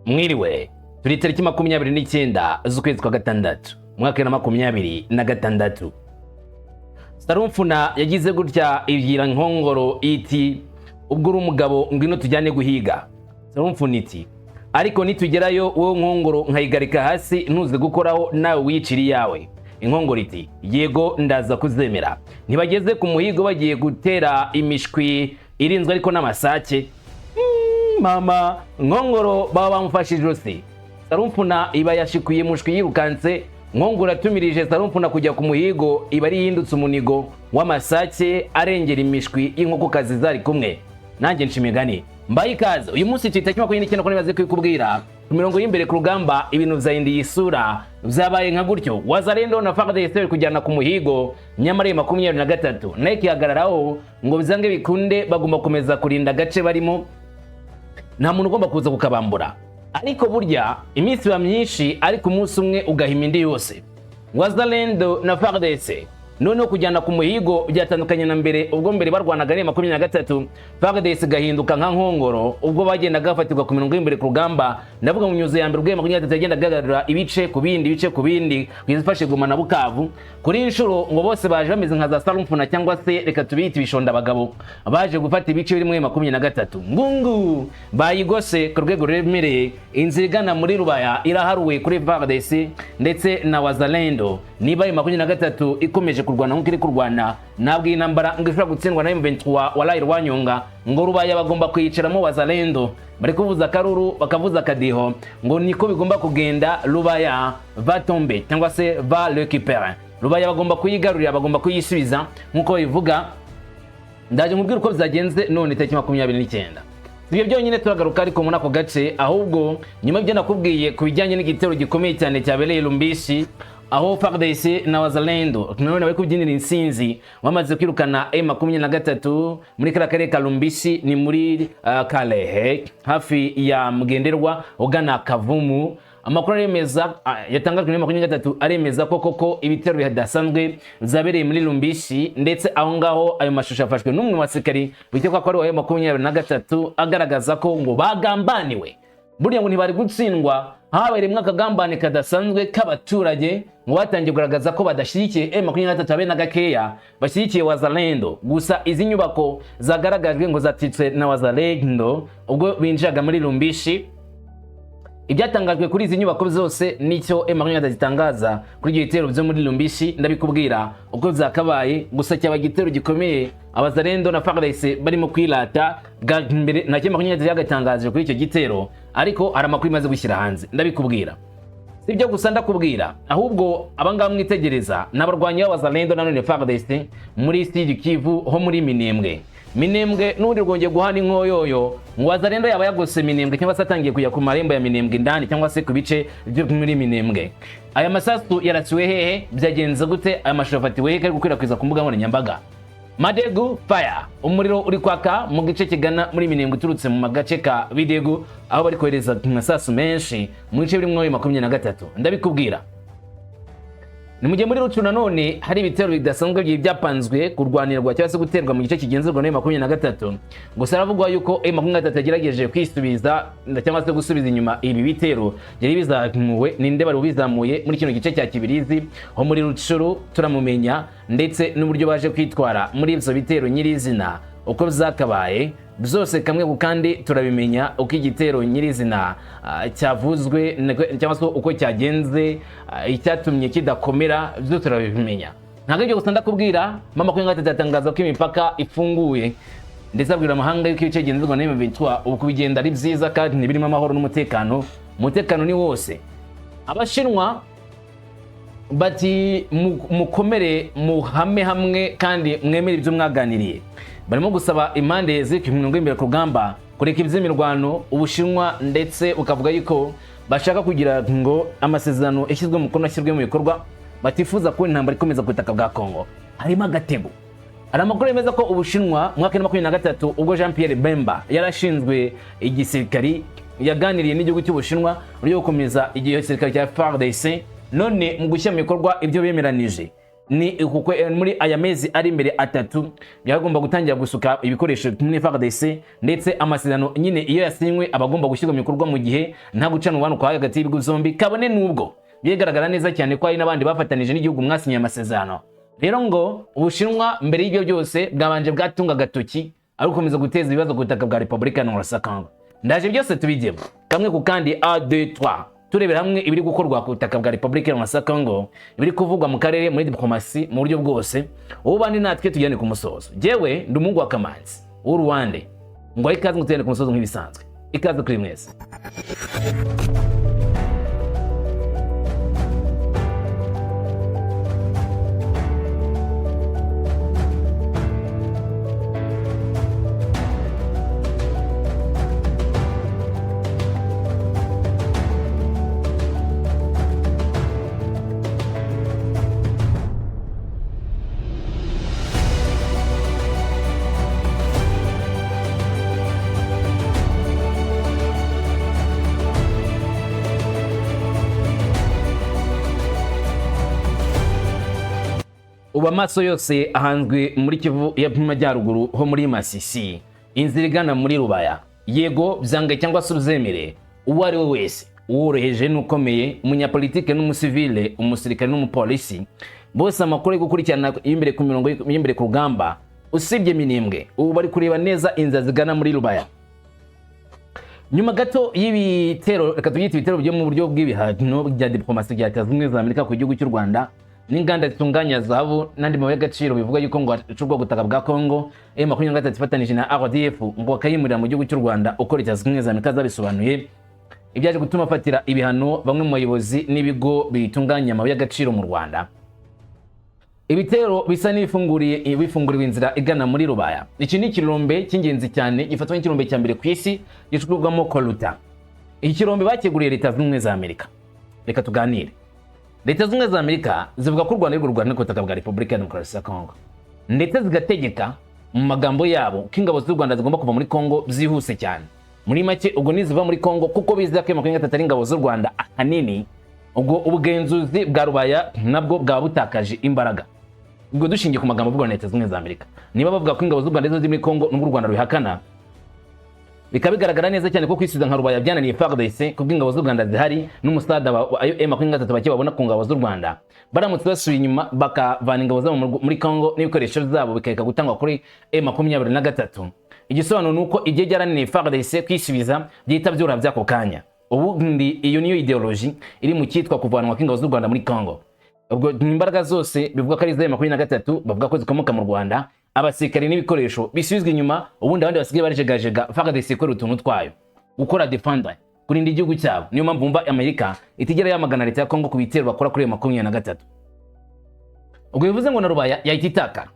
Mwiriwe. Turi tariki 29 z'ukwezi kwa gatandatu, umwaka wa 2026. Sarumfuna yagize gutya ibwira Nkongoro iti: "Ubwo uri umugabo, ngwino tujyane guhiga." Sarumfuna iti: "Ariko nitugerayo wowe Nkongoro nkayigarika hasi, ntuze gukoraho, nawe wiyicira iyawe." Inkongoro iti: "Yego, ndaza kuzemera." Ntibageze ku muhigo, bagiye gutera imishwi irinzwe ariko n'amasake. Mama Nkongoro baba bamufashe ijosi, Sarumfuna iba yashikuye mushwi yirukanse. Nkongoro atumirije Sarumfuna kujya ku muhigo, iba ari yindutse umunigo w'amasake arengera imishwi y'inkokokazi zari kumwe. Nanjye nca imigani, mbaye ikaze. Uyu munsi twita 29, ko nibaze kubikubwira ku mirongo y'imbere ku rugamba, ibintu vyahinduye isura, vyabaye nka gutyo. Wazalendo na FARDC bari kujyana ku muhigo, nyamara iyo 23 nayo ikihagararaho ngo bizange bikunde, bagomba gukomeza kurinda agace barimo, nta muntu ugomba kuza kukabambura. Ariko burya iminsi iba myinshi, ariko umunsi umwe ugahima indi yose. Wazalendo na FARDC noneho kujyana ku muhigo byatandukanye na mbere. Ubwo mbere barwanaga ni 23, FARDC igahinduka nka Nkongoro ubwo bagendaga bafatirwa ku mirongo y'imbere ku rugamba. Ndavuga mu myuzo ya mbere, ubwo 23 yagendaga agarura ibice ku bindi, ibice ku bindi, kugeza ifashe Goma na Bukavu. Kuri iyi nshuro ngo bose baje bameze nka za Sarumfuna, cyangwa se reka tubite ibishonda abagabo, baje gufata ibice biri muri 23. Ngungu bayigose ku rwego ruremereye. Inzira igana muri Rubaya iraharuwe kuri FARDC ndetse na Wazalendo. Niba ayo 23 ikomeje kurwana nk'uko iri kurwana, ntabwo iyi ntambara ngo ishobora gutsindwa na M23 walayi Rwanyonga. Ngo Rubaya bagomba kuyicaramo. Wazalendo bari kuvuza akaruru, bakavuza akadiho, ngo niko bigomba kugenda. Rubaya va tomber cyangwa se va récupérer. Rubaya bagomba kuyigarurira, bagomba kuyisubiza nk'uko babivuga. Ndaje nkubwire uko byagenze none tariki 29. Ibyo byonyine turagaruka, ariko muri ako gace ahubwo nyuma y'ibyo nakubwiye ku bijyanye n'igitero gikomeye cyane cyabereye Lumbishi, aho FARDC na Wazalendo none bari kubyinira intsinzi, bamaze kwirukana M23 muri kariya karere ka Lumbishi, ni muri Kalehe, hafi ya Mugenderwa ugana Kavumu. Amakuru aremeza, yatangajwe na 23, aremeza ko koko ibitero bidasanzwe byabereye muri Lumbishi. Ndetse aho ngaho ayo mashusho afashwe n'umwe mu basirikari bikekwa ko ari uwa 23, agaragaza ko ngo bagambaniwe. Burya ngo ntibari gutsindwa, habereyemo akagambane kadasanzwe k'abaturage, ngo batangiye kugaragaza ko badashyigikiye M23 habe na gakeya, bashyigikiye Wazalendo. Gusa izi nyubako zagaragajwe ngo zatitswe na Wazalendo ubwo binjiraga muri Lumbishi. Ibyatangajwe kuri izi nyubako zose nicyo M23 gitangaza kuri ibyo bitero byo muri Lumbishi, ndabikubwira uko byakabaye. Gusa cyaba igitero gikomeye Abazalendo na FARDC barimo kwirata bwa mbere. Nta M23 yagatangaje kuri icyo gitero, ariko hari amakuru imaze gushyira hanze, ndabikubwira. Si ibyo gusa ndakubwira, ahubwo abangaba mwitegereza ni abarwanyi b'Abazalendo na none FARDC muri Sud Kivu, ho muri Minembwe. Minembwe n'ubundi rwongeye guhana inkoyoyo, ngo Wazalendo yaba yagose Minembwe, cyangwa se atangiye kujya ku marembo ya Minembwe indani, cyangwa se ku bice byo muri Minembwe. Aya masasu yarasiwe hehe? Byagenze gute? Aya mashusho afatiwe hehe ari gukwirakwiza ku mbuga nkoranyambaga? Madegu fire, umuriro uri kwaka mu gice kigana muri Minembwe uturutse mu gace ka Bidegu, aho bari kohereza amasasu menshi mu bice birimo 23, ndabikubwira. Ni mu gihe muri Rucu nanone hari ibitero bidasanzwe byari byapanzwe kurwanirwa cyangwa se guterwa mu gice kigenzurwa na 23. Gusa haravugwa yuko M23 yagerageje kwisubiza cyangwa se gusubiza inyuma ibi bitero byari bizamuwe. Ninde bari bizamuye muri kino gice cya Kibirizi ho muri Rucuru? Turamumenya, ndetse n'uburyo baje kwitwara muri ibyo bitero nyirizina uko byakabaye byose, kamwe ku kandi turabimenya, uko igitero nyirizina cyavuzwe cyangwa se uko cyagenze, icyatumye kidakomera, byo turabimenya. Ntabwo ibyo gusa ndakubwira. Mama 23 yatangaza ko imipaka ifunguye, ndetse abwira amahanga yuko ibice bigenzurwa na M23 ubu kubigenda ari byiza kandi ntibirimo amahoro n'umutekano, umutekano ni wose. Abashinwa bati: "Mukomere, muhame hamwe kandi mwemere ibyo mwaganiriye." Barimo gusaba impande ziri ku mirongo y'imbere ku rugamba kureka iby'imirwano. Ubushinwa ndetse bukavuga yuko bashaka kugira ngo amasezerano yashyizwe mu mukono ashyirwe mu bikorwa, batifuza kubona intambara ikomeza ku butaka bwa Kongo. Harimo agatego. Hari amakuru yemeza ko Ubushinwa mu mwaka wa 2023, ubwo Jean Pierre Bemba yari ashinzwe igisirikari, yaganiriye n'igihugu cy'Ubushinwa uburyo bwo gukomeza igisirikare cya FARDC. None mu gushyira mu bikorwa ibyo bemeranije, Ni kuko muri aya mezi ari imbere 3 byagomba gutangira gusuka ibikoresho muri FARDC, ndetse amasezerano nyine iyo yasinywe abagomba gushyirwa mu bikorwa mu gihe nta gucana umubano kwa hagati y'ibihugu zombi, kabone n'ubwo bigaragara neza cyane ko hari n'abandi bafatanije n'igihugu mwasinye amasezerano. Rero ngo Ubushinwa mbere y'ibyo byose bwabanje bwatunga agatoki ari gukomeza guteza ibibazo ku butaka bwa Repubulika ya Demokarasi ya Congo. Ndaje byose tubijyemo kamwe ku kandi, a 2 3, turebera hamwe ibiri gukorwa ku butaka bwa Repubulika ya Demokarasi ya Congo, ibiri kuvugwa mu karere, muri diplomasi, mu buryo bwose. Ubu bandi natwe tujyane ku musozo. Jewe ndi umuhungu wa Kamanzi w'Uruwande, ngo ikaze ngo tujyane ku musozo nk'ibisanzwe. Ikaze kuri mwese. Ubu amaso yose ahanzwe muri Kivu y'Amajyaruguru ho muri Masisi, inzira igana muri Rubaya. Yego, byange cyangwa se uzemere, uwo ari we wese, uworoheje n'ukomeye, umunyapolitike n'umusivile, umusirikare n'umupolisi, bose amakuru yo gukurikirana y'imbere ku mirongo y'imbere ku rugamba, usibye Minembwe, ubu bari kureba neza inzira zigana muri Rubaya. Nyuma gato y'ibitero, reka tubyite ibitero byo mu buryo bw'ibihano bya diplomasi bya Leta Zunze Ubumwe za Amerika ku gihugu cy'u Rwanda n'inganda zitunganya zahabu n'andi mabuye y'agaciro bivuga yuko ngo acurwa ubutaka bwa Congo, M23 ifatanije na RDF ngo bakayimurira mu gihugu cy'u Rwanda uko Leta Zunze Ubumwe za Amerika zabisobanuye, ibyaje gutuma afatira ibihano bamwe mu bayobozi n'ibigo bitunganya amabuye y'agaciro mu Rwanda. Ibitero bisa n'ibifunguriye bifunguriwe inzira igana muri Rubaya. Iki ni ikirombe cy'ingenzi cyane, gifatwa nk'ikirombe cya mbere ku isi gicukurwamo coltan. Iki kirombe bakeguriye Leta Zunze Ubumwe za Amerika. Reka tuganire. Leta Zunze Ubumwe za Amerika zivuga ko u Rwanda ari rurwana ku butaka bwa Repubulika ya Demokarasi ya Congo, ndetse zigategeka mu magambo yabo ko ingabo z'u Rwanda zigomba kuva muri Congo byihuse cyane. Muri make, ubwo niziva muri Congo, kuko bizera ko 23 ari ingabo z'u Rwanda ahanini, ubwo ubugenzuzi bwa Rubaya nabwo bwaba butakaje imbaraga. Ubwo dushingiye ku magambo avugwa na Leta Zunze Ubumwe za Amerika, niba bavuga ko ingabo z'u Rwanda arizo ziri muri Congo nubwo u Rwanda rubihakana, bikaba bigaragara neza cyane ko kwisubiza nka Rubaya byananiye FARDC kubwo ingabo z'u Rwanda zihari n'umusada wa M23 bake babona ku ngabo z'u Rwanda. Baramutse basubiye inyuma bakavana ingabo zabo muri Congo n'ibikoresho byabo bikareka gutangwa kuri M23, igisobanuro ni uko igihe byarananiye FARDC kwisubiza byihita byoroha by'ako kanya. Ubundi iyo niyo ideology iri mu cyitwa kuvanwa kw'ingabo z'u Rwanda muri Congo. Ubwo imbaraga zose bivuga ko ari iza 23 bavuga ko zikomoka mu Rwanda, abasirikare n'ibikoresho bisubizwa inyuma, ubundi abandi basigaye barejegajega, FARDC ikora utuntu twayo, gukora defender, kurinda igihugu cyabo. Niyo mpamvu mva Amerika itigera yamagana leta ya Congo ku bitero bakora kuri 23. Ubwo bivuze ngo na Rubaya yahita itakara.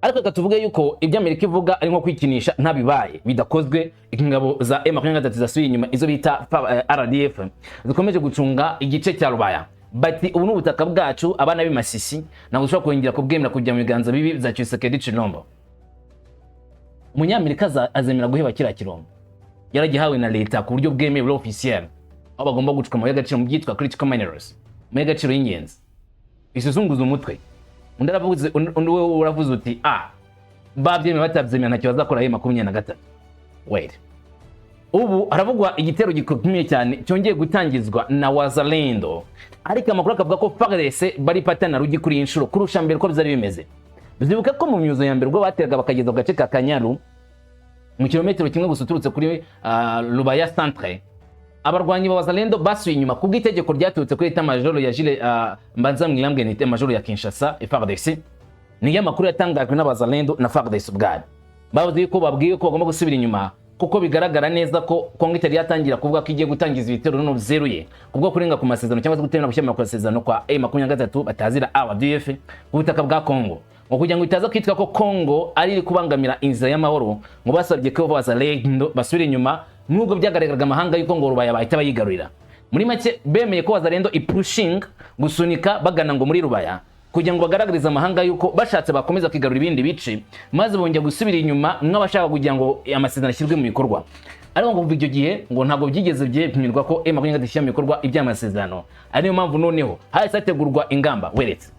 Ariko reka tuvuge yuko ibyo Amerika ivuga ari nko kwikinisha, ntabibaye bidakozwe, ingabo za M23 zasubiye inyuma, izo bita RDF zikomeje gucunga igice cya Rubaya, bati ubu ni ubutaka bwacu, abana b'i Masisi ntabwo dushobora kongera kubwemera kujya mu biganza bibi bya Tshisekedi Tshilombo. Umunyamerika azemera guheba kiriya kirombe yaragihawe na leta ku buryo bwemewe officiel, aho bagomba gucukura amabuye y'agaciro mu byitwa critical minerals, amabuye y'agaciro y'ingenzi. Isuzunguza umutwe. Undi aravuze, undi we uravuze uti a babyemeye batabyemera ntacyo bazakora 23. Wait, ubu haravugwa igitero gikomeye cyane cyongeye gutangizwa na Wazalendo, ariko amakuru akavuga ko FARDC bari patana rugi kuri iyi nshuro kurusha mbere uko byari bimeze. Byibuka ko mu myuzo ya mbere ubwo bateraga bakageza ku gace ka Kanyaru, mu kilometero kimwe gusa uturutse kuri Rubaya centre, abarwanyi ba Wazalendo basuye inyuma kubw'itegeko ryaturutse kuri état major ya Jules Mbanza Mwilambwe, ni état major ya Kinshasa FARDC. Niyo amakuru yatangajwe n'Abazalendo na FARDC ubwabo. Bavuze yuko babwiwe ko bagomba gusubira inyuma kuko bigaragara neza ko Kongo itari yatangira kuvuga ko igiye gutangiza ibitero noneho byeruye kubwo kurenga ku masezerano cyangwa se gutemera gushyira ku masezerano kwa M23 batazira RDF ku butaka bwa Kongo, ngo kugira ngo itaza kwitwa ko Kongo ari iri kubangamira inzira y'amahoro. Ngo basabye ko Wazalendo basubira inyuma, nubwo byagaragaraga amahanga yuko ngo Rubaya bahita bayigarurira. Muri make, bemeye ko Wazalendo ipushinga, gusunika bagana ngo muri Rubaya, kugira ngo bagaragarize amahanga yuko bashatse bakomeza kwigarura ibindi bice, maze bongera gusubira inyuma nk'abashaka kugira ngo amasezerano ashyirwe mu bikorwa. Ariko ngo kuva icyo gihe ngo ntabwo byigeze byemerwa ko M23 ishyira mu bikorwa iby'amasezerano, ari niyo mpamvu noneho hahise hategurwa ingamba. Weretse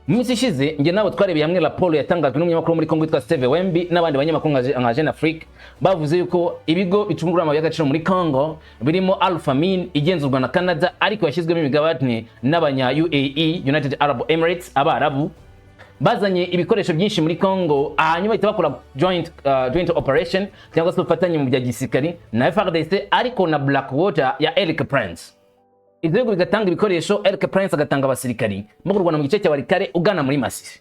Mu minsi ishize njye nabo twarebeye hamwe raporo yatangajwe n'umunyamakuru wo muri Congo witwa Steve Wembi n'abandi banyamakuru nka Jeune Afrique. Bavuze yuko ibigo bicungura amabuye y'agaciro muri Congo birimo Alphamin igenzurwa na Canada, ariko yashyizwemo imigabane n'abanya UAE, United Arab Emirates, Abarabu, bazanye ibikoresho byinshi muri Congo, hanyuma bahita bakora joint operation cyangwa se ubufatanye mu bya gisirikari na FARDC, ariko na Blackwater ya Eric Prince. Ibyo bihugu bigatanga ibikoresho, Eric Prince agatanga abasirikari bo kurwana mu gice cya Walikale ugana muri Masisi.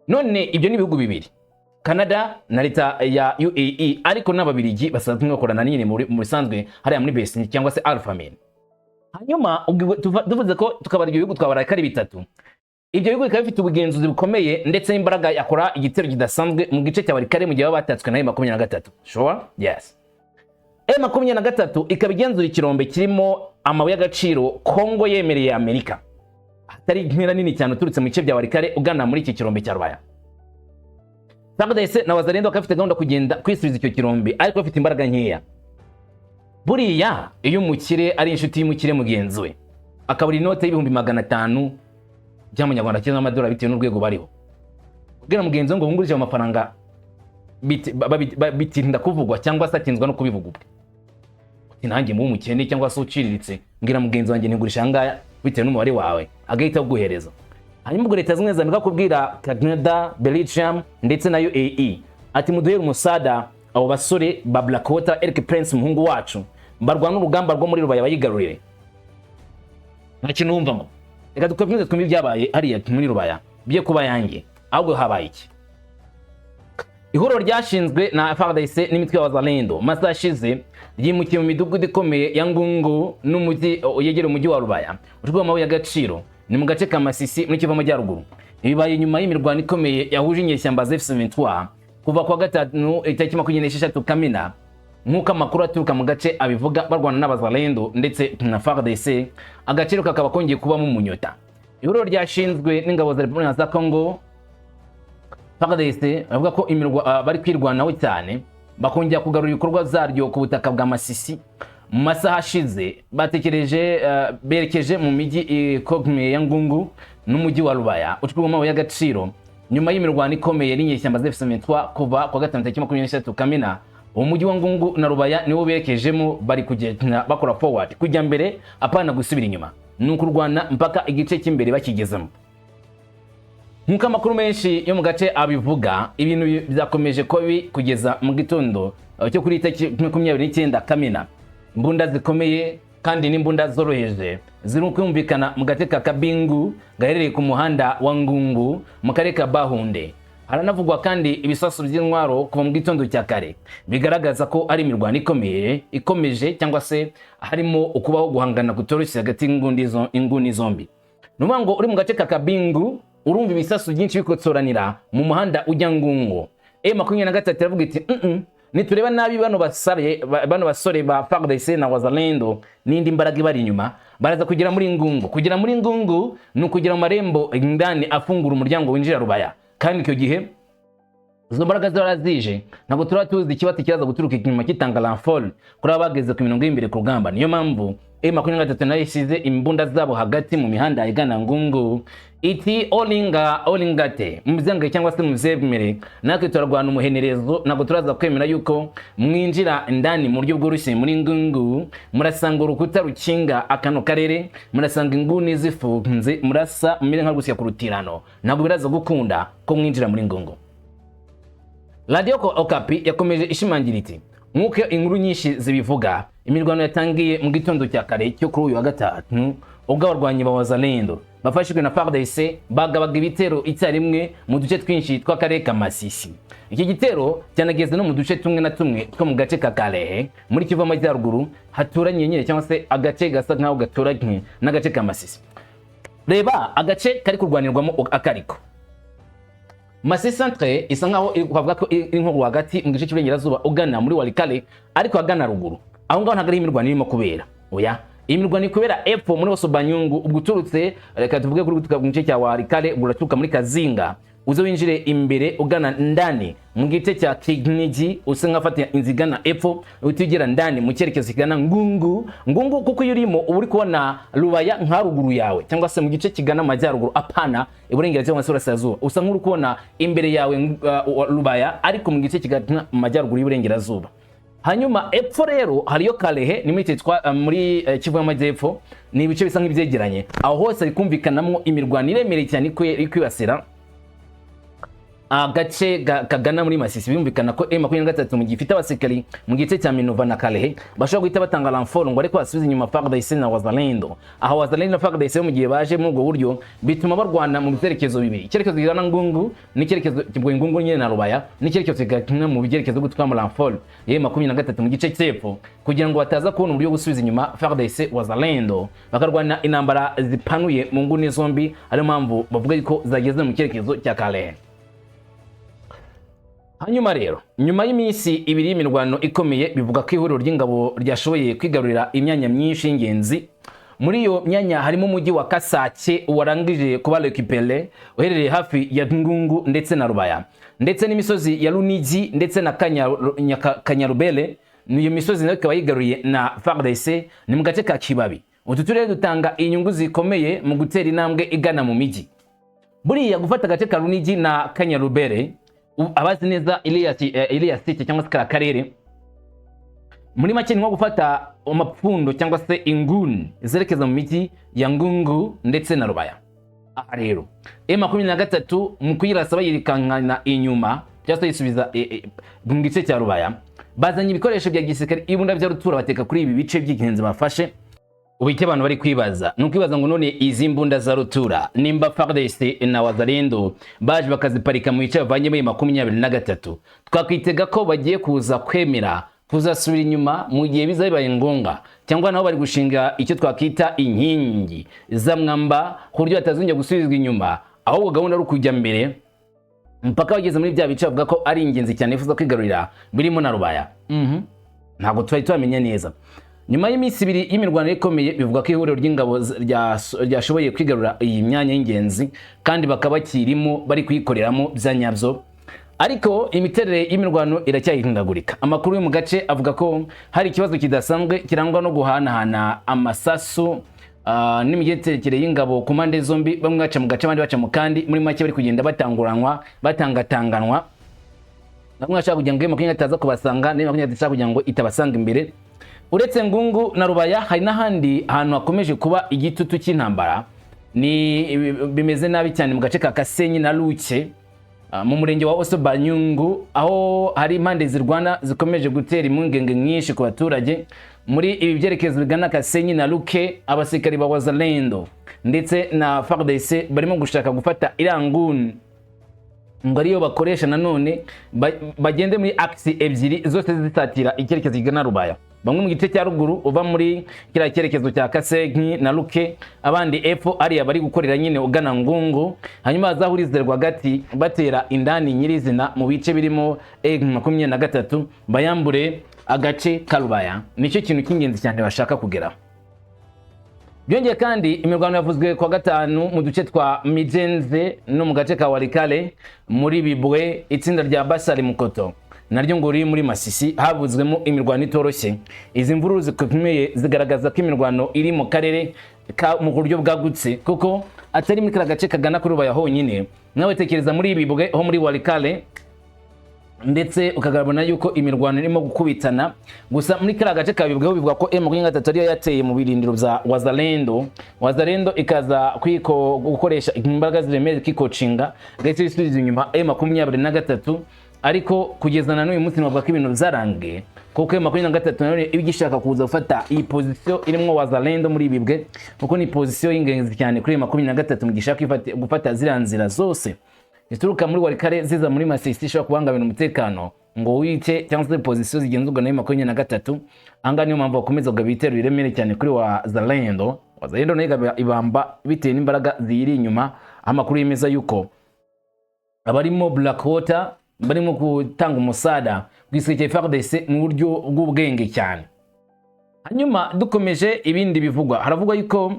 None ibyo ni ibihugu bibiri, Canada na leta ya UAE, ariko n'Ababirigi basanzwe bakorana nyine mu bisanzwe hariya muri Besni cyangwa se Alphamin. Hanyuma ubwo tuvuze ko tukabara ibyo bihugu, twabara ko ari bitatu. Ibyo bihugu bikaba bifite ubugenzuzi bukomeye ndetse n'imbaraga yakora igitero kidasanzwe mu gice cya Walikale mu gihe baba batatswe na M23. Sure, yes. M23 ikaba igenzura ikirombe kirimo amabuye y'agaciro Kongo yemereye Amerika, atari intera nini cyane uturutse mu bice bya Walikale ugana muri iki kirombe cya Rubaya. FARDC na Wazalendo bakaba bafite gahunda kugenda kwisubiza icyo kirombe, ariko bafite imbaraga nkeya. Buriya iyo umukire ari inshuti y'umukire mugenzi we, akabura inote y'500,000 by'amanyarwanda cyangwa amadolari bitewe n'urwego bariho, kubwira mugenzi we ngo wungurije ayo mafaranga bitinda kuvugwa cyangwa se atinzwa no kubivuga ubwe. Uti nanjye mu umukene cyangwa se uciriritse, mbwira mugenzi wanjye ntigurisha angaya bitewe n'umubare wawe, agahita aguhereza. Hanyuma ubwo Leta Zunze Ubumwe za Amerika kubwira Canada, Belgium ndetse na UAE ati muduhere umusada abo basore ba Blackwater, Eric Prince umuhungu wacu, barwana urugamba rwo muri Rubaya bayigarurire. Nta kintu wumvamo. Reka dukomeze twumve ibyabaye hariya muri Rubaya bye kuba yanjye. Ahubwo habaye iki? Ihuriro ryashinzwe na FARDC n'imitwe ya Wazalendo masaha ashize ryimukiye mu midugudu ikomeye ya Ngungu n'umujyi yegereye umujyi wa Rubaya ucurwa amabuye y'agaciro, ni mu gace ka Masisi muri Kivu Amajyaruguru. Bibaye nyuma y'imirwano ikomeye yahuje inyeshyamba za M23 kuva kuwa gatanu itariki 26 Kamena, nk'uko amakuru aturuka mu gace abivuga, barwana n'Abazalendo ndetse na FARDC, agaciro kakaba kongeye kubamo umunyota. Ihuriro ryashinzwe n'ingabo za Repubulika za Congo, FARDC, bavuga ko bari kwirwanaho cyane bakongera kugarura ibikorwa zaryo ku butaka bwa Masisi. Mu masaha ashize batekereje berekeje mu mijyi ikomeye ya Ngungu n'umujyi wa Rubaya ucukurwamo amabuye y'agaciro, nyuma y'imirwano ikomeye n'inyeshyamba za M23 kuva kuwa gatanu tariki 23 Kamena. Uwo mujyi wa Ngungu na Rubaya niwo berekejemo, bari kugenda bakora forward, kujya mbere, apana gusubira inyuma, ni ukurwana mpaka igice cy'imbere bakigezemo. Nk'uko amakuru menshi yo mu gace abivuga, ibintu byakomeje kuba bibi kugeza mu gitondo cyo kuri tariki 29 Kamena. Imbunda zikomeye kandi n'imbunda zoroheje ziri kumvikana mu gace ka Kabingu gaherereye ku muhanda wa Ngungu mu karere ka Bahunde. Haranavugwa kandi ibisasu by'intwaro kuva mu gitondo cya kare, bigaragaza ko ari imirwano ikomeye ikomeje cyangwa se harimo ukubaho guhangana kutoroshye hagati y'inguni zombi. Ni ukuvuga ngo uri mu gace ka Kabingu urumva ibisasu byinshi bikotsoranira mu muhanda ujya Ngungu. M23 iravuga iti nitureba nabi bano basore ba FARDC na Wazalendo n'indi mbaraga ibari inyuma baraza kugera muri Ngungu. Kugera muri Ngungu ni ukugera mu marembo indani afungura umuryango winjira Rubaya, kandi icyo gihe izo mbaraga zaba zije ntabwo turaba tuzi ikibatsi kiraza guturuka inyuma kitanga renfort kuri aba bageze ku mirongo y'imbere ku rugamba. Niyo mpamvu M23 nayo isize imbunda zabo hagati mu mihanda igana Ngungu, iti olinga olingate muzange cyangwa se muzemere, natwe turarwana umuhenerezo, ntabwo turaza kwemera yuko mwinjira indani mu buryo bworoshye muri Ngungu. Murasanga urukuta rukinga akano karere, murasanga inguni zifunze, murasa mumere nka gusya ku rutirano, ntabwo biraza gukunda ko mwinjira muri Ngungu. Radiyo Okapi yakomeje ishimangira iti nk'uko inkuru nyinshi zibivuga, imirwano yatangiye mu gitondo cya kare cyo kuri uyu wa gatanu, ubwo abarwanyi ba Wazalendo bafashijwe na FARDC bagabaga ibitero icyarimwe mu duce twinshi tw'akarere ka Masisi. Iki gitero cyanageze no mu duce tumwe na tumwe two mu gace ka Kalehe muri Kivu Amajyaruguru, haturanye nyine cyangwa se agace gasa nkaho gaturanye n'agace ka Masisi. Reba agace kari kurwanirwamo akariko Masisi centre isa nkaho twavuga ko iri nko rwagati mu gice cy'iburengerazuba ugana muri Walikale, ariko agana ruguru aho ngaho ntabwo ari imirwano irimo kubera. Oya, imirwano iri kubera epfo muri Osobanyungu. Ubwo uturutse, reka tuvuge kuri guturuka mu gice cya Walikale, ubwo uraturuka muri Kazinga. Uze winjire imbere ugana ndani mu gice cya Kinigi, usa nk'afata inzira igana epfo, uhita ugera ndani mu cyerekezo kigana Ngungu. Ngungu kuko iyo urimo uba uri kubona Rubaya nka ruguru yawe, cyangwa se mu gice kigana amajyaruguru, apana iburengerazuba cyangwa se iburasirazuba. Usa nk'uri kubona imbere yawe Rubaya, ariko mu gice kigana amajyaruguru y'uburengerazuba. Hanyuma epfo rero hariyo Kalehe, ni muri cyitwa muri Kivu y'Amajyepfo. Ni ibice bisa nk'ibyegeranye. Aho hose hari kumvikanamo imirwano iremereye cyane iri kwibasira agace kagana muri Masisi. Birumvikana ko M23 mu gihe ifite abasirikari mu gice cya Minova na Kalehe, bashobora guhita batanga renfort ngo ariko basubize inyuma FARDC na Wazalendo. Aho Wazalendo na FARDC mu gihe baje muri ubwo buryo, bituma barwana mu byerekezo bibiri: icyerekezo kigana Ngungu n'icyerekezo kibwo Ngungu nyine na Rubaya, n'icyerekezo kigana mu byerekezo gutwara renfort ya M23 mu gice cy'epfo, kugira ngo bataza kubona uburyo bwo gusubiza inyuma FARDC, Wazalendo bakarwana intambara zipanuye mu nguni zombi. Ariyo mpamvu bavuga ko zageze mu cyerekezo cya Kalehe. Hanyuma rero, nyuma y'iminsi 2 y'imirwano ikomeye, bivuga ko ihuriro ry'ingabo ryashoboye kwigarurira imyanya myinshi y'ingenzi. Muri iyo myanya harimo umujyi wa Kasake warangije kuba récupéré, uherereye hafi ya Ngungu ndetse na Rubaya, ndetse n'imisozi ya Runigi ndetse na Kanyarubere. Niyo misozi nayo ikaba yigaruriye na FARDC, ni mu gace ka Kibabi. Utu turere dutanga inyungu zikomeye mu gutera intambwe igana mu mijyi. Buriya gufata agace ka Runigi na Kanyarubere, abazi neza iriya site cyangwa se kariya karere, muri make ni nko gufata amapfundo cyangwa se inguni zerekeza mu mijyi ya Ngungu ndetse na Rubaya. Aha rero M23 mu kuyirasa bayirikankana inyuma cyangwa se yisubiza mu gice cya Rubaya, bazanye ibikoresho bya gisirikare, ibunda bya rutura, bateka kuri ibi bice by'ingenzi bafashe. Ubu icyo abantu bari kwibaza ni ukwibaza ngo: none izi mbunda za rutura, nimba FARDC na Wazalendo baje bakaziparika mu bice bavanyemo iyi 23, twakwitega ko bagiye kuza kwemera kuzasubira inyuma mu gihe biza bibaye ngombwa, cyangwa nabo bari gushinga icyo twakita inkingi z'amwamba ku buryo batazongera gusubizwa inyuma, ahubwo gahunda ari ukujya mbere mpaka bageze muri bya bice bavuga ko ari ingenzi cyane bifuza kwigarurira, birimo na Rubaya? Ntabwo twari twamenya neza. Nyuma y'iminsi 2 y'imirwano ikomeye, bivuga ko ihuriro ry'ingabo ryashoboye kwigarura iyi myanya y'ingenzi, kandi bakaba bakirimo bari kuyikoreramo bya nyabyo, ariko imiterere y'imirwano iracyahindagurika. Amakuru yo mu gace avuga ko hari ikibazo kidasanzwe kirangwa no guhanahana amasasu n'imigendekere y'ingabo ku mpande zombi, bamwe baca mu gace, abandi baca mu kandi. Muri make bari kugenda batanguranwa, batangatanganwa. Bamwe bashaka kugira ngo M23 itaza kubasanga, n'M 23 ishaka kugira ngo itabasanga imbere. Uretse Ngungu na Rubaya, hari n'ahandi hantu hakomeje kuba igitutu cy'intambara. Ni bimeze nabi cyane mu gace ka Kasenyi na Luke, mu murenge wa Oso Banyungu, aho hari impande zirwana zikomeje gutera impungenge nyinshi ku baturage. Muri ibi byerekezo bigana Kasenyi na Luke, abasirikari ba Wazalendo ndetse na FARDC barimo gushaka gufata iranguni ngo ariyo bakoresha nanone bagende muri axe ebyiri zose zisatira icyerekezo kigana Rubaya: bamwe mu gice cya ruguru uva muri kiriya cyerekezo cya Kasenyi na Luke, abandi epfo ariya bari gukorera nyine ugana Ngungu, hanyuma bazahurize rwagati batera indani nyirizina mu bice birimo M23, bayambure agace ka Rubaya. Nicyo kintu cy'ingenzi cyane bashaka kugeraho. Byongeye kandi, imirwano yavuzwe kuwa gatanu mu duce twa Mijenze no mu gace ka Walikale muri Bibwe. Itsinda rya Basari Mukoto naryo ngo riri muri Masisi, havuzwemo imirwano itoroshye. Izi mvururu zikomeye zigaragaza ko imirwano iri mu karere mu buryo bwagutse, kuko atari muri kariya gace kagana kuri Rubaya honyine. Nawe tekereza muri Bibwe ho muri Walikale, ndetse ukagabana yuko imirwano irimo gukubitana. Gusa muri kariya gace ka Bibweho bivuga ko M23 ariyo yateye mu birindiro bya Wazalendo, Wazalendo ikaza gukoresha imbaraga ziremereye kikocinga ndetse isubiza inyuma M23. Ariko kugeza na n'uyu munsi bavuga ko ibintu byarangiye, kuko M23 nayo iba igishaka kuza gufata iyi position irimo Wazalendo muri Bibwe, kuko ni position y'ingenzi cyane kuri M23 mu gihe ishaka gufata ziriya nzira zose zituruka muri Walikale ziza muri Masisi, ishobora kubangamira umutekano ngo wice cyangwa se position zigenzurwa na M23. Ahangaha niyo mpamvu bakomeza kugaba ibitero biremereye cyane kuri Wazalendo. Wazalendo nayo ikaba ibamba bitewe n'imbaraga ziyiri inyuma, aho amakuru yemeza yuko abarimo Blackwater barimo gutanga umusada ku gisirikare FARDC mu buryo bw'ubwenge cyane. Hanyuma dukomeje ibindi bivugwa, haravugwa yuko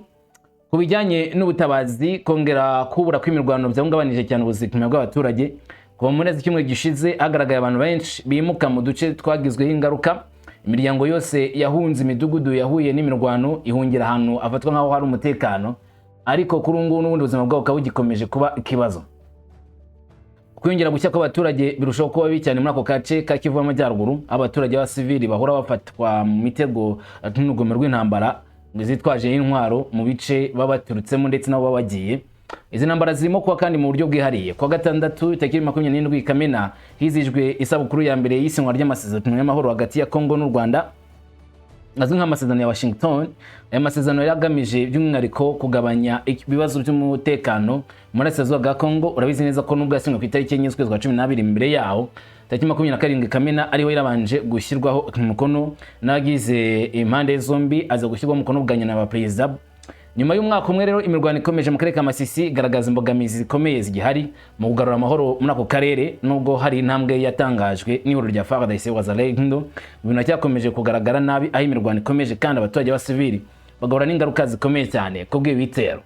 Ku bijyanye n'ubutabazi, kongera kubura kw'imirwano byahungabanije cyane ubuzima bw'abaturage. Kuva mu mpera z'icyumweru gishize hagaragaye abantu benshi bimuka mu duce twagizweho ingaruka. Imiryango yose yahunze imidugudu yahuye n'imirwano, ihungira ahantu hafatwa nk'aho hari umutekano, ariko kuri ubu ngubu n'ubundi ubuzima bwabo bukaba bugikomeje kuba ikibazo. Kwiyongera gushya kw'abaturage birushaho kuba bibi cyane muri ako gace ka Kivu y'Amajyaruguru, aho abaturage b'abasivili bahora bafatwa mu mitego n'urugomero rw'intambara zitwaje intwaro mu bice baba baturutsemo ndetse n'aho baba bagiye. Izi ntambara zirimo kuba kandi mu buryo bwihariye. Kuwa gatandatu tariki 27 Kamena hizijwe isabukuru ya mbere y'isinywa ry'amasezerano y'amahoro hagati ya Congo n'u Rwanda, azwi nk'amasezerano ya Washington. Aya masezerano yari agamije by'umwihariko kugabanya ibibazo by'umutekano mu burasirazuba bwa Congo. Urabizi neza ko nubwo yasinywe ku itariki 4 z'ukwezi kwa 12, imbere yaho tariki 27 Kamena ariho yarabanje gushyirwaho umukono n'abagize impande zombi, aza gushyirwaho umukono bwa nyina wa perezida nyuma y'umwaka umwe. Rero imirwano ikomeje mu karere ka Masisi igaragaza imbogamizi zikomeye zigihari mu kugarura amahoro muri ako karere. Nubwo hari intambwe yatangajwe n'ihuriro rya FARDC, Wazalendo, ibintu biracyakomeje kugaragara nabi, aho imirwano ikomeje kandi abaturage b'abasivili bagahura n'ingaruka zikomeye cyane kubw'ibi bitero.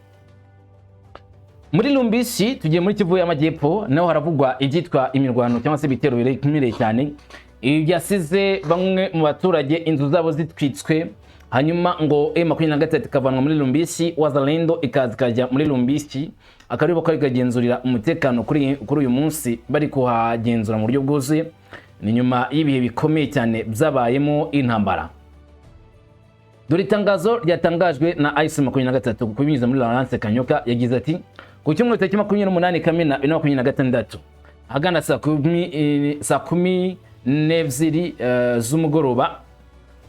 Muri Lumbishi, tugiye muri Kivu y'Amajyepfo, naho haravugwa ibyitwa imirwano cyangwa se ibitero biremereye cyane. Ibi byasize bamwe mu baturage inzu zabo zitwitswe, hanyuma ngo M23 ikavanwa muri Lumbishi, Wazalendo ikaza ikajya muri Lumbishi, akaba aribo bari kagenzurira umutekano kuri uyu munsi, bari kuhagenzura mu buryo bwuzuye. Ni nyuma y'ibihe bikomeye cyane byabayemo intambara. Dore itangazo ryatangajwe na AFC 23 kubinyuza muri Lawrence Kanyoka. Yagize ati: "Ku cyumweru tariki 28 Kamena 2026, ahagana saa 12 z'umugoroba,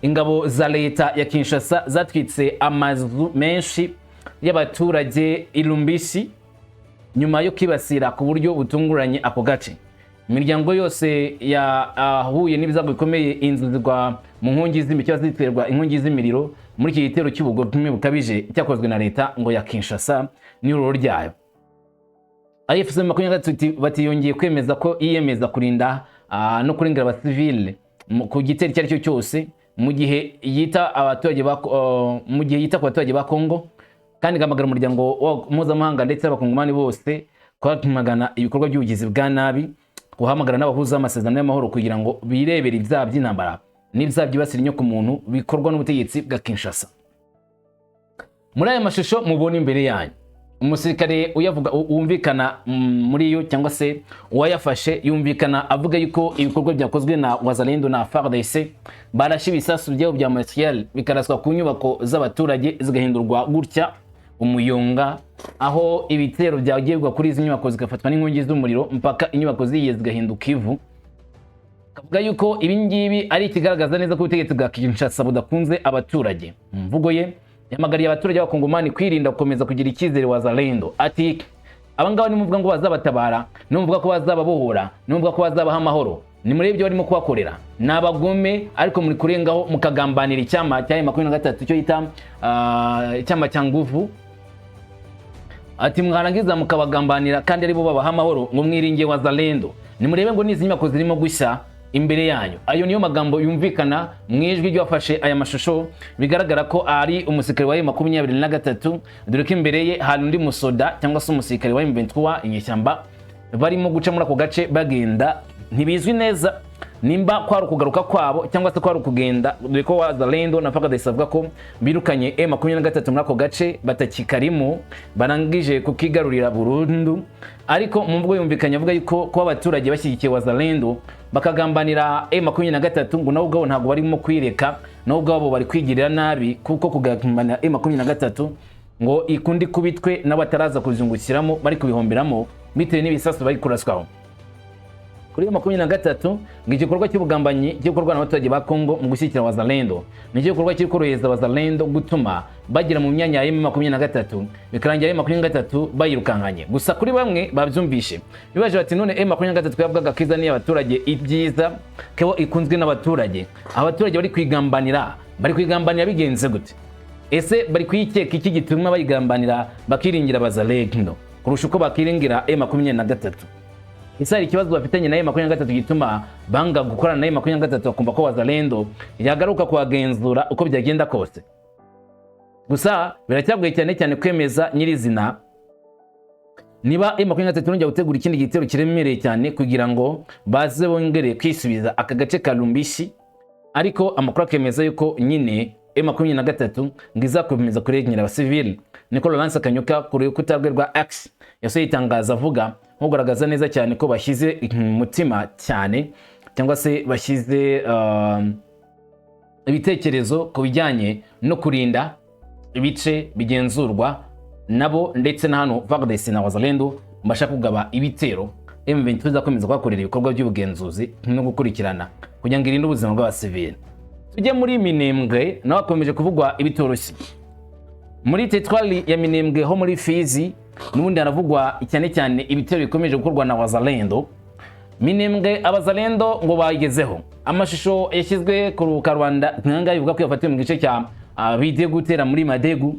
ingabo za leta ya Kinshasa zatwitse amazu menshi y'abaturage i Lumbishi nyuma yo kwibasira ku buryo butunguranye ako gace. Imiryango yose yahuye n'ibyago bikomeye, inzu zigwa mu nkongi z'imiriro cyangwa ziterwa inkongi z'imiriro muri iki gitero cy'ubugome bukabije cyakozwe na leta ngo ya Kinshasa n'ihuriro ryayo." AFC 23 batiyongeye kwemeza ko yiyemeza kurinda no kurengera abasivile ku gitero icyo ari cyo cyose, mu gihe yita ku baturage ba Kongo, kandi igahamagara umuryango mpuzamahanga ndetse n'abakongomani bose kwamagana ibikorwa by'ubugizi bwa nabi, guhamagara n'abahuza amasezerano y'amahoro kugira ngo birebere ibyaha by'intambara n'ibyaha byibasira inyokomuntu bikorwa n'ubutegetsi bwa Kinshasa. Muri aya mashusho mubona imbere yanyu, umusirikare uyavuga wumvikana muri yo cyangwa se uwayafashe yumvikana avuga yuko ibikorwa byakozwe na Wazalendo na FARDC, barashe ibisasu byabo bya mortier bikaraswa ku nyubako z'abaturage zigahindurwa gutya umuyonga, aho ibitero byagiye bigwa kuri izi nyubako zigafatwa n'inkongi z'umuriro mpaka inyubako zigiye zigahinduka ivu. Kavuga yuko ibi ngibi ari ikigaragaza neza ko ubutegetsi bwa Kinshasa budakunze abaturage. Mu mvugo ye yahamagariye abaturage b'abakongomani kwirinda gukomeza kugira icyizere Wazalendo. Ati: "Abangaba nimuvuga ngo bazabatabara, nimuvuga ko bazababohora, nimuvuga ko bazabaha amahoro, nimurebe ibyo barimo kubakorera. Ni abagome, ariko muri kurengaho mukagambanira icyama cya M23, icyo yita icyama cya nguvu." Ati: "Mwarangiza mukabagambanira kandi aribo babaha amahoro, ngo mwiringiye Wazalendo. Nimurebe ngo n'izi nyubako zirimo gushya imbere yanyu." Ayo niyo magambo yumvikana mu ijwi ry'uwafashe aya mashusho, bigaragara ko ari umusirikare wa M23, dore ko imbere ye hari undi musoda cyangwa se umusirikare wa M23 inyeshyamba barimo guca muri ako gace bagenda. Ntibizwi neza nimba kwari ukugaruka kwabo cyangwa se kwari ukugenda, dore ko Wazalendo na FARDC avuga ko birukanye M23 muri ako gace, batakikarimo, barangije kukigarurira burundu. Ariko mu mvugo yumvikanye avuga yuko kuba abaturage bashyigikiye Wazalendo bakagambanira M23, ngo nabo ubwabo ntabwo barimo kwireka, nabo ubwabo bari kwigirira nabi, kuko kugambanira M23 ngo ikundi kubitwe nabo bataraza kuzungukiramo, bari kubihomberamo bitewe n'ibisasu bari kuraswaho. Kuri 23 ngo igikorwa cy'ubugambanyi gikorwa n'abaturage ba Kongo mu gushyigikira Wazalendo nicyo gikorwa kiri korohereza Wazalendo gutuma bagera mu myanya ya M23, bikarangira M23 bayirukankanye. Gusa kuri bamwe babyumvishe bibaje bati: "None M23 yavugaga ko izaniye abaturage ibyiza, ko ikunzwe n'abaturage, abaturage bari kwigambanira, bari kwigambanira bigenze gute? Ese bari kuyikeka iki gituma bayigambanira bakiringira Wazalendo kurusha uko bakiringira M23? Ese hari ikibazo bafitanye na M23 gituma banga gukorana na M23, bakumva ko Wazalendo yagaruka kuhagenzura uko byagenda kose?" Gusa biracyagoye cyane cyane kwemeza nyirizina niba M23 yongera gutegura ikindi gitero kiremereye cyane kugira ngo baze bongere kwisubiza aka gace ka Lumbishi, ariko amakuru akemeza yuko nyine M23 ngo izakomeza kurengera abasivili. Niko Lawrence Kanyuka ku rukuta rwe rwa X yasohoye itangazo avuga nkugaragaza neza cyane ko bashyize umutima cyane, cyangwa se bashyize ibitekerezo ku bijyanye no kurinda ibice bigenzurwa nabo, ndetse na hano FARDC na Wazalendo bashaka kugaba ibitero, M23 izakomeza kuhakorera ibikorwa by'ubugenzuzi no gukurikirana kugira ngo irinde ubuzima bw'abasivili. Tujye muri Minembwe, naho hakomeje kuvugwa ibitoroshye. Muri teritwari ya Minembwe ho muri Fizi, n'ubundi haravugwa cyane cyane ibitero bikomeje gukorwa na Wazalendo. Minembwe Abazalendo ngo bayigezeho. Amashusho yashyizwe ku karubanda nkanga bivuga ko yafatiwe mu gice cya bigiye gutera muri Madegu,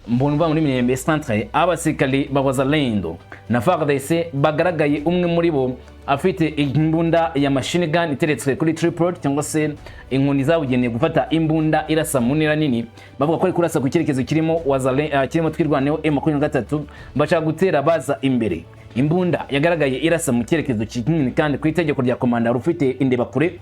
mbona muri Minembwe centre, abasirikare ba Wazalendo na FARDC bagaragaye, umwe muri bo afite imbunda ya machine gun iteretswe kuri tripod, cyangwa se inkoni zabugenewe gufata imbunda irasa mu ntera nini. Bavuga ko ari kurasa ku cyerekezo kirimo Wazale, kirimo Twirwaneho M23 bashaka gutera baza imbere. Imbunda yagaragaye irasa mu cyerekezo kinini, kandi ku itegeko rya komanda rufite indebakure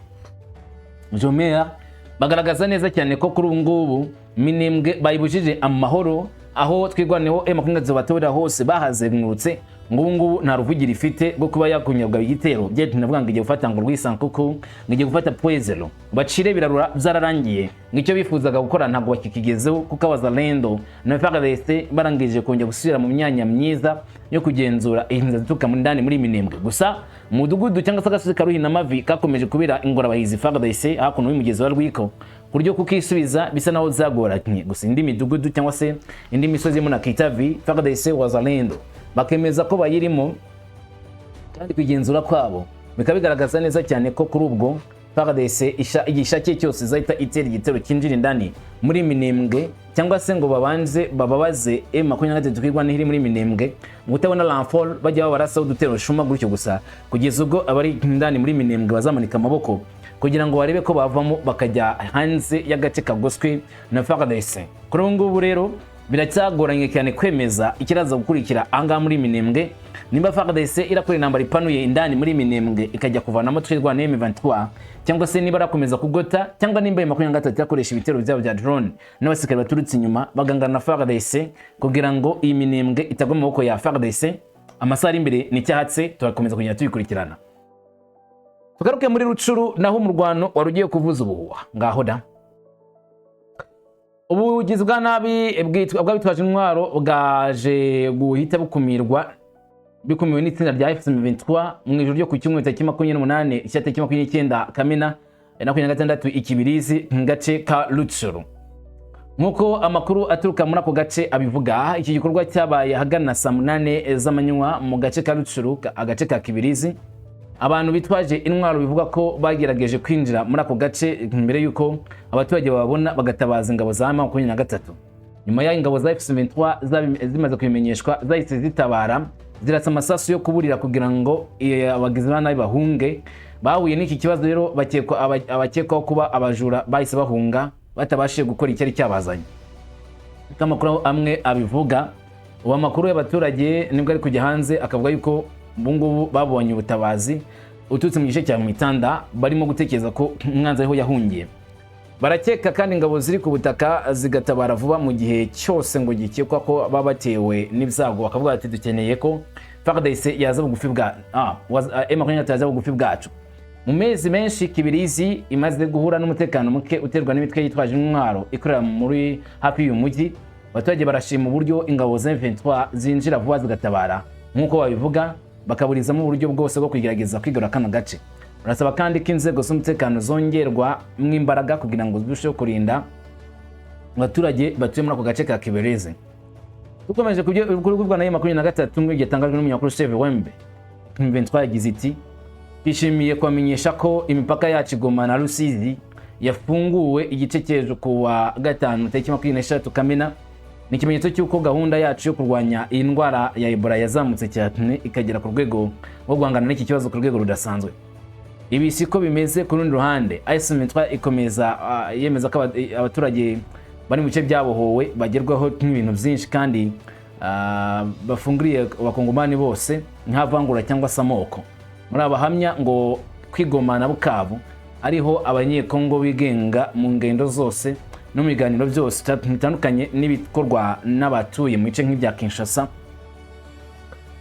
Jomea. Bagaragaza neza cyane ko kuri ubu ngubu Minembwe bayibujije amahoro, aho Twirwaneho M23 batorera hose bahazengurutse, ngo ubu ngubu nta ruvugira ifite rwo kuba yakunyabwa igitero. Byetu ndavuga ngo igiye gufata ngo Rwisankuku, ngo igiye gufata Pwezero, bacire birarura, byararangiye, ngo icyo bifuzaga gukora ntabwo bakikigezeho, kuko Abazalendo na FARDC barangije kongera gusubira mu myanya myiza yo kugenzura inzira zituruka muri ndani muri Minembwe. Gusa umudugudu cyangwa se agasozi ka Ruhinamavi kakomeje kubera ingorabahizi FARDC hakuno y'umugezi wa Rwiko, ku buryo kukisubiza bisa naho zagoranye. Gusa indi midugudu cyangwa se indi misozi yo na Kitavi, FARDC Wazalendo bakemeza ko bayirimo, kandi kugenzura kwabo bikaba bigaragaza neza cyane ko kuri ubwo FARDC igishakiye cyose izahita itera igitero cyinjira indani muri Minembwe, cyangwa se ngo babanze bababaze M23 Twirwaneho iri muri Minembwe mu kutabona renfort, bajya babarasaho udutero shuma gutyo gusa, kugeza ubwo abari indani muri Minembwe bazamanika amaboko kugira ngo barebe ko bavamo bakajya hanze y'agace kagoswe na FARDC. Kuri ubu ngubu rero biracyagoranye cyane kwemeza ikiraza gukurikira ahangaha muri Minembwe, nimba FARDC irakora intambara ipanuye indani muri Minembwe ikajya kuvanamo Twirwaneho M23, cyangwa se niba arakomeza kugota, cyangwa nimba M23 irakoresha ibitero byabo bya drone n'abasirikare baturutse inyuma bagangana na FARDC kugira ngo iyi Minembwe itagwa mu maboko ya FARDC. Amasaha ari imbere ni cyahatse, turakomeza kugenda tubikurikirana. Tugaruke muri Rucuru, naho umurwano wari ugiye kuvuza ubuhuha. Ngaho da, ubugizi bwa nabi bw'abitwaje intwaro bwaje guhita bukumirwa, bikumiwe n'itsinda rya M23 mu ijoro ryo ku cyumweru tariki 28 icyatsi 29 Kamena 26 Ikibirizi mu gace ka Rucuru. Nk'uko amakuru aturuka muri ako gace abivuga, iki gikorwa cyabaye ahagana saa 8 z'amanywa mu gace ka Rucuru, agace ka Kibirizi. Abantu bitwaje intwaro bivuga ko bagerageje kwinjira muri ako gace mbere y'uko abaturage bababona bagatabaza ingabo za M23. Nyuma y'aho ingabo za M23 zimaze kubimenyeshwa, zahise zitabara, zirasa amasasu yo kuburira kugira ngo abagizi ba nabi bahunge. Bahuye n'iki kibazo rero, abakekwaho kuba abajura bahise bahunga batabashije gukora icyari cyabazanye, uko amakuru amwe abivuga. Ubu amakuru y'abaturage nibwo ari kujya hanze, akavuga yuko ubu ngubu babonye ubutabazi uturutse mu gice cya Mitanda, barimo gutekereza ko umwanzi ariho yahungiye. Barakeka kandi ingabo ziri ku butaka zigatabara vuba mu gihe cyose ngo gikekwa ko baba batewe n'ibyago, bakavuga bati: "Dukeneye ko FARDC yaza bugufi bwa M23 yaza bugufi bwacu." Mu mezi menshi Kibirizi imaze guhura n'umutekano muke uterwa n'imitwe yitwaje intwaro ikorera muri hafi y'uyu mujyi, abaturage barashima uburyo ingabo za M23 zinjira vuba zigatabara, nk'uko babivuga, bakaburizamo uburyo bwose bwo kugerageza kwigarura kano gace. Barasaba kandi ko inzego z'umutekano zongerwa mu imbaraga kugira ngo zirusheho kurinda abaturage batuye muri ako gace ka Kibirizi. Dukomeje ku byo kuvugwa na M23, mu gihe n'umunyamakuru Steve Wembe, M23 yagize iti: "Twishimiye kubamenyesha ko imipaka yacu Goma na Rusizi yafunguwe igice cy'ejo ku wa gatanu tariki 23 Kamena. Ni ikimenyetso cy'uko gahunda yacu yo kurwanya iyi ndwara ya Ebola yazamutse cyane, ikagera ku rwego rwo guhangana n'iki kibazo ku rwego rudasanzwe." Ibi siko bimeze ku rundi ruhande. M23 ikomeza yemeza ko abaturage bari mu bice byabohowe bagerwaho n'ibintu byinshi, kandi bafunguriye Abakongomani bose nta vangura cyangwa se amoko. Muri abahamya ngo kwigoma na Bukavu ariho Abanyekongo bigenga mu ngendo zose no mu biganiro byose bitandukanye n'ibikorwa n'abatuye mu bice nk'ibya Kinshasa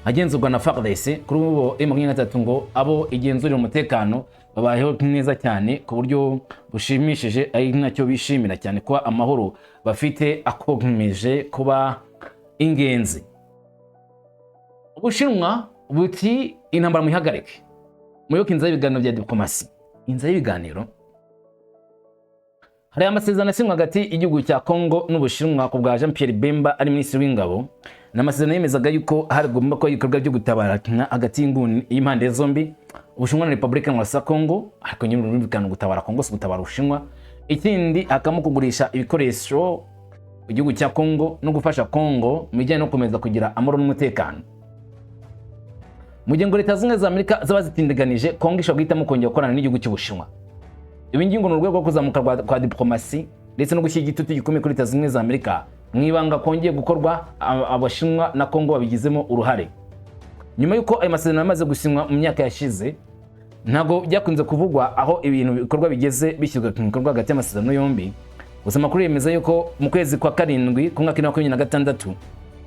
agenzurwa na FARDC. Kuri ubu M23 ngo abo igenzurira umutekano babayeho neza cyane ku buryo bushimishije, ari nacyo bishimira cyane kuba amahoro bafite akomeje kuba ingenzi. Ubushinwa buti: "Intambara muyihagarike, muyoboke inzira y'ibiganiro bya diplomasi, inzira y'ibiganiro." Hari amasezerano asinywa hagati y'igihugu cya Congo n'Ubushinwa ku bwa Jean Pierre Bemba ari minisitiri w'ingabo. Ni amasezerano yemezaga yuko hagomba kuba ibikorwa byo gutabarana hagati y'inguni y'impande zombi, Ubushinwa na Repubulika ya Congo. Ariko nyine urumvikana, gutabara Congo si gutabara Ubushinwa. Ikindi hakabamo kugurisha ibikoresho igihugu cya Congo no gufasha Congo mu bijyanye no gukomeza kugira amahoro n'umutekano, mu gihe ngo Leta Zunze Ubumwe za Amerika zaba zitindiganije, Congo ishobora guhitamo kongera gukorana n'igihugu cy'Ubushinwa. Ibi ngibi ngo ni urwego rwo kuzamuka kwa diplomasi ndetse no gushyira igitutu gikomeye kuri Leta Zunze Ubumwe za Amerika mu ibanga kongeye gukorwa, Abashinwa na Congo babigizemo uruhare. Nyuma y'uko ayo masezerano yamaze gusinywa mu myaka yashize, ntabwo byakunze kuvugwa aho ibintu bikorwa bigeze bishyirwa mu bikorwa hagati y'amasezerano yombi. Gusa amakuru yemeza yuko mu kwezi kwa karindwi ku mwaka wa 2026,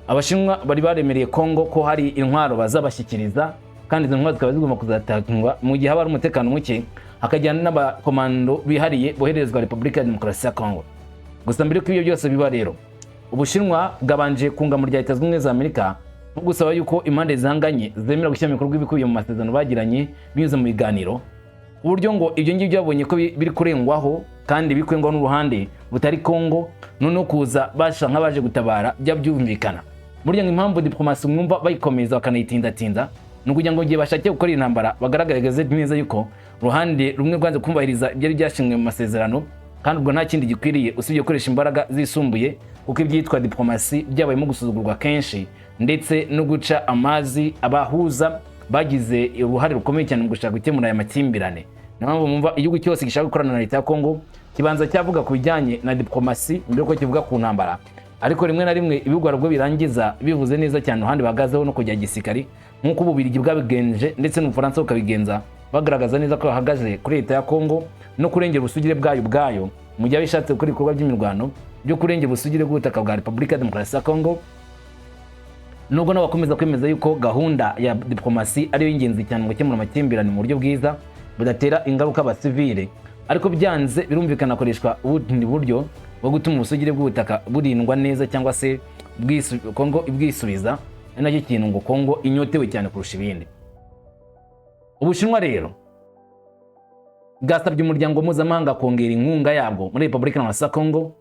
Abashinwa bari baremereye Congo ko hari intwaro bazabashyikiriza, kandi izo ntwaro zikaba zigomba kuzatangwa mu gihe haba hari umutekano muke, hakajyana n'abakomando bihariye boherezwa Repubulika ya Demokarasi ya Congo. Gusa mbere y'uko ibyo byose biba rero, Ubushinwa bwabanje kunga mu rya Leta Zunze Ubumwe za Amerika nko gusaba yuko impande zihanganye zemera gushyira mu bikorwa ibikubiye mu masezerano bagiranye binyuze mu biganiro, ku buryo ngo ibyo ngibyo babonye ko biri kurengwaho kandi biri kurengwaho n'uruhande butari Congo, noneho kuza basha nk'abaje gutabara byumvikana. Burya ngo impamvu diplomasi mwumva bayikomeza bakanayitindatinda ni ukugira ngo igihe bashakiye gukora intambara bagaragaze neza yuko uruhande rumwe rwanze kumvahiriza ibyari byashinzwe mu masezerano, kandi ubwo nta kindi gikwiriye usibye gukoresha imbaraga zisumbuye, kuko ibyitwa diplomasi byabayemo gusuzugurwa kenshi ndetse no guca amazi abahuza bagize uruhare rukomeye cyane mu gushaka gukemura aya makimbirane. Niyo mpamvu mwumva igihugu cyose gishaka gukorana na leta ya Congo kibanza cyavuga ku bijyanye na diplomasi mbere yuko kivuga ku ntambara. Ariko rimwe na rimwe ibihugu hari ubwo birangiza bivuze neza cyane uruhande bahagazeho no kujya gisirikari, nk'uko Ububirigi bwabigenje ndetse n'Ubufaransa bukabigenza, bagaragaza neza ko bahagaze kuri leta ya Congo no kurengera ubusugire bwayo ubwayo mu gihe bishatse gukora ibikorwa by'imirwano byo kurengera ubusugire bw'ubutaka bwa Repubulika ya Demokarasi ya Congo. Nubwo nabo bakomeza kwemeza yuko gahunda ya diplomasi ariyo y'ingenzi cyane mu gukemura amakimbirane mu buryo bwiza budatera ingaruka abasivile, ariko byanze birumvikana hakoreshwa ubundi buryo bwo gutuma ubusugire bw'ubutaka burindwa neza cyangwa se Kongo ibwisubiza, ari nacyo kintu ngo Kongo inyotewe cyane kurusha ibindi. Ubushinwa rero bwasabye umuryango mpuzamahanga kongera inkunga yabwo muri Repubulika ya Kongo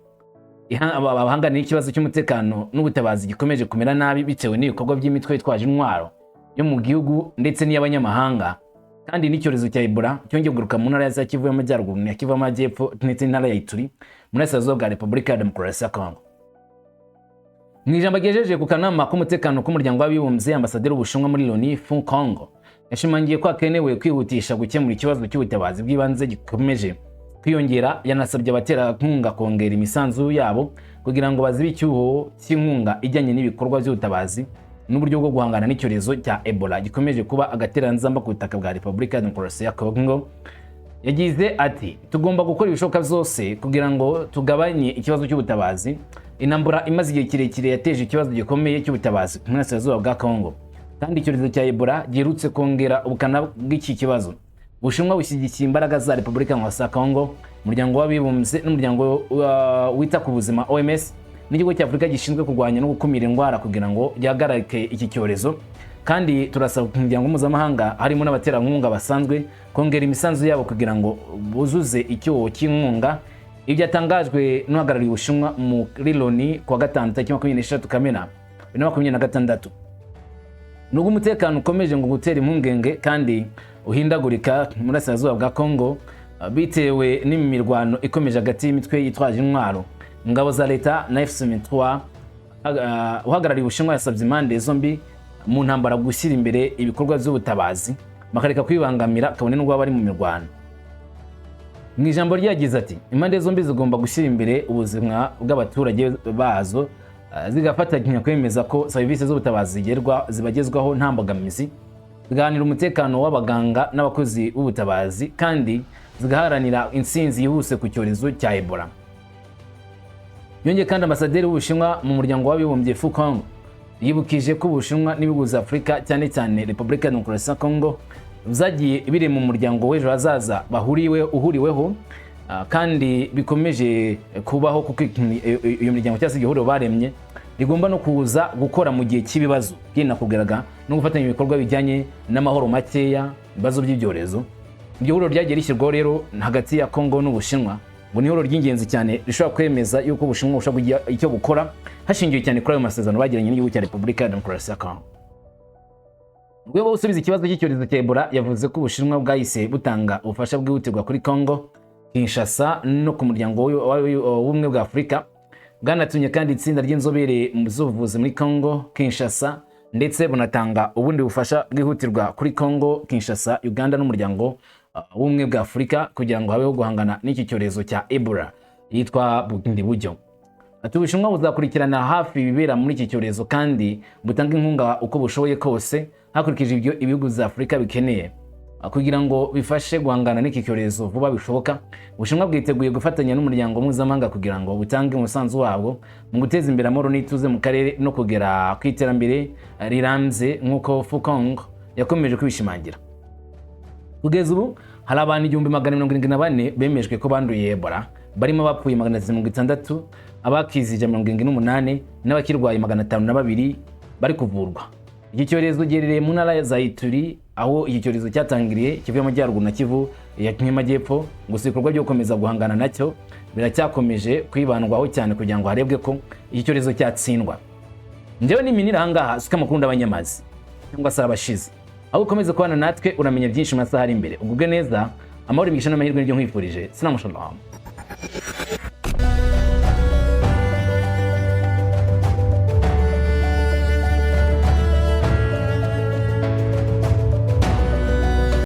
bahanganiye ikibazo cy'umutekano n'ubutabazi gikomeje kumera nabi bitewe n'ibikorwa by'imitwe yitwaje intwaro yo mu gihugu ndetse n'iy'abanyamahanga, kandi n'icyorezo cya Ebola cyongeye kugaruka mu ntara ya Kivu y'Amajyaruguru na Kivu y'Amajyepfo ndetse n'intara ya Ituri mu burasirazuba bwa Repubulika ya Demokarasi ya Kongo. Mu ijambo agejeje ku kanama k'umutekano k'Umuryango w'Abibumbye, ambasaderi w'Ubushinwa muri Loni, Fu Kong, yashimangiye ko hakenewe kwihutisha gukemura ikibazo cy'ubutabazi bw'ibanze gikomeje kwiyongera. Yanasabye abaterankunga kongera imisanzu yabo kugira ngo bazibe icyuho cy'inkunga ijyanye n'ibikorwa by'ubutabazi n'uburyo bwo guhangana n'icyorezo cya Ebola gikomeje kuba agatereranzamba ku butaka bwa Repubulika ya Demokarasi ya Kongo. Yagize ati: "Tugomba gukora ibishoboka byose kugira ngo tugabanye ikibazo cy'ubutabazi. Intambara imaze igihe kirekire yateje ikibazo gikomeye cy'ubutabazi mu burasirazuba bwa Kongo, kandi icyorezo cya Ebola giherutse kongera ubukana bw'iki kibazo. Ubushinwa bushyigikiye imbaraga za Repubulika ya Kongo, Umuryango w'Abibumbye n'Umuryango wita ku Buzima OMS n'Ikigo cy'Afurika gishinzwe kurwanya no gukumira indwara kugira ngo gihagarike iki cyorezo. Kandi turasaba umuryango mpuzamahanga, harimo n'abaterankunga basanzwe, kongera imisanzu yabo kugira ngo buzuze icyuho cy'inkunga." Ibyo byatangajwe n'uhagarariye Ubushinwa muri Loni kuwa gatanu tariki 23 Kamena 2026. Nubwo umutekano ukomeje ngo gutera impungenge kandi uhindagurika mu burasirazuba bwa Congo bitewe n'imirwano ikomeje hagati y'imitwe yitwaje intwaro, ingabo za leta na AFC M23, uhagarariye Ubushinwa yasabye impande zombi mu ntambara gushyira imbere ibikorwa by'ubutabazi, bakareka kwibangamira kabone n'ubwo baba bari mu mirwano. Mu ijambo rye yagize ati: "Impande zombi zigomba gushyira imbere ubuzima bw'abaturage bazo, zigafatanya kwemeza ko serivisi z'ubutabazi zibagezwaho nta mbogamizi, zigaharanira umutekano w'abaganga n'abakozi b'ubutabazi, kandi zigaharanira intsinzi yihuse ku cyorezo cya Ebola." Yongeye kandi, ambasaderi w'Ubushinwa mu Muryango w'Abibumbye, Fu Kong, yibukije ko Ubushinwa n'ibihugu bya Afurika, cyane cyane Repubulika ya Demokarasi ya Kongo, byagiye biri mu muryango w'ejo hazaza bahuriwe uhuriweho, kandi bikomeje kubaho, kuko iyo miryango cyangwa se iryo huriro baremye rigomba no kuza gukora mu gihe cy'ibibazo. Nakubwiraga no gufatanya ibikorwa bijyanye n'amahoro makeya, ibibazo by'ibyorezo. Iryo huriro ryagiye rishyirwaho rero hagati ya Kongo n'Ubushinwa ngo ni ihuriro ry'ingenzi cyane rishobora kwemeza yuko Ubushinwa bushobora kugira icyo bukora hashingiwe cyane kuri ayo masezerano bagiranye n'igihugu cya Repubulika ya Demokarasi ya Kongo. Mu rwego rwo gusubiza ikibazo cy'icyorezo cya Ebola, yavuze ko Ubushinwa bwahise butanga ubufasha bwihutirwa kuri Congo Kinshasa no ku Muryango w'Ubumwe bwa Afurika. Bwanatumye kandi itsinda ry'inzobere mu z'ubuvuzi muri Congo Kinshasa, ndetse bunatanga ubundi bufasha bwihutirwa kuri Congo Kinshasa, Uganda n'Umuryango w'Ubumwe bwa Afurika kugira ngo habeho guhangana n'iki cyorezo cya Ebola yitwa Bundibugyo. Ati: "Ubushinwa buzakurikirana hafi ibibera muri iki cyorezo kandi butanga inkunga uko bushoboye kose hakurikijwe ibyo ibihugu bya Afurika bikeneye kugira ngo bifashe guhangana n'iki cyorezo vuba bishoboka. Ubushinwa bwiteguye gufatanya n'umuryango mpuzamahanga kugira ngo butange umusanzu wabwo mu guteza imbere amahoro n'ituze mu karere no kugera ku iterambere rirambye," nk'uko Fu Kong yakomeje kubishimangira. Kugeza ubu hari abantu 1474 bemejwe ko banduye Ebola, barimo abapfuye 360, abakize 178 n'abakirwaye 502 bari kuvurwa. Iki cyorezo giherereye mu ntara za Ituri, aho iki cyorezo cyatangiriye, Kivu y'Amajyaruguru na Kivu y'Amajyepfo. Gusa ibikorwa byo gukomeza guhangana nacyo biracyakomeje kwibandwaho cyane kugira ngo harebwe ko iki cyorezo cyatsindwa. Njyewe niminira ahangaha, suka amakuru ndabanyamazi cyangwa se arabashize. Aho ukomeze kubana natwe, uramenya byinshi mu masaha ari imbere. Ugubwe neza, amahoro, imigisha n'amahirwe nibyo nkwifurije. Sinamu, shalom.